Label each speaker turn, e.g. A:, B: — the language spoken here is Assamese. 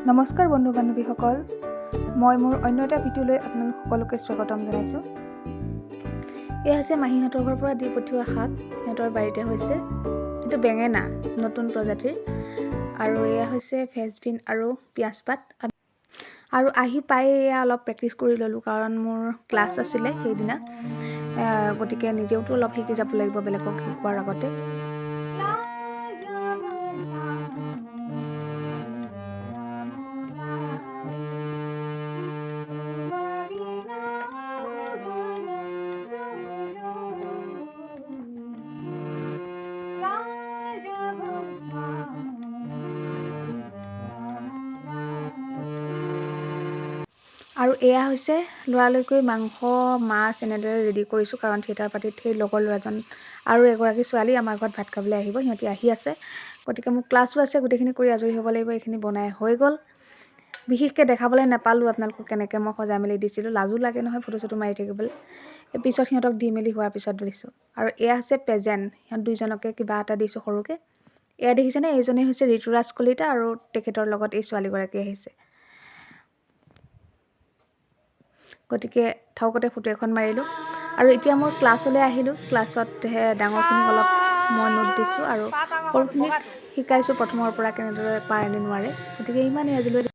A: নমস্কাৰ বন্ধু বান্ধৱীসকল, মই মোৰ অন্য এটা ভিডিঅ'লৈ আপোনালোক সকলোকে স্বাগতম জনাইছোঁ। এয়া হৈছে মাহীহঁতৰ ঘৰৰ পৰা দি পঠিওৱা শাক, সিহঁতৰ বাৰীতে হৈছে। এইটো বেঙেনা, নতুন প্ৰজাতিৰ। আৰু এয়া হৈছে ফ্ৰেঞ্চবিন আৰু পিঁয়াজ পাত। আৰু আহি পাই এয়া অলপ প্ৰেক্টিচ কৰি ল'লোঁ, কাৰণ মোৰ ক্লাছ আছিলে সেইদিনা। গতিকে নিজেওতো অলপ শিকি যাব লাগিব বেলেগক শিকোৱাৰ আগতে। আৰু এয়া হৈছে লৰালৰিকৈ মাংস, মাছ এনেদৰে ৰেডি কৰিছোঁ, কাৰণ থিয়েটাৰ পাৰ্টিত সেই লগৰ ল'ৰাজন আৰু এগৰাকী ছোৱালী আমাৰ ঘৰত ভাত খাবলৈ আহিব। সিহঁতি আহি আছে, গতিকে মোৰ ক্লাছো আছে, গোটেইখিনি কৰি আজৰি হ'ব লাগিব। এইখিনি বনাই হৈ গ'ল। বিশেষকৈ দেখাবলৈ নাপালোঁ আপোনালোকক কেনেকৈ মই সজাই মেলি দিছিলোঁ। লাজো লাগে নহয় ফটো চটো মাৰি থাকিবলৈ। পিছত সিহঁতক দি মেলি হোৱাৰ পিছত দিছোঁ। আৰু এয়া হৈছে প্ৰেজেণ্ট, সিহঁত দুইজনকে কিবা এটা দিছোঁ সৰুকৈ। এয়া দেখিছেনে, এইজনেই হৈছে ঋতুৰাজ কলিতা আৰু তেখেতৰ লগত এই ছোৱালীগৰাকী আহিছে। গতিকে থাউকতে ফটো এখন মাৰিলোঁ। আৰু এতিয়া মই ক্লাছলৈ আহিলোঁ। ক্লাছত ডাঙৰখিনিক অলপ মই নোট দিছোঁ আৰু সৰুখিনিক শিকাইছোঁ প্ৰথমৰ পৰা কেনেদৰে পাৰে নে নোৱাৰে। গতিকে ইমানেই আজিলৈ।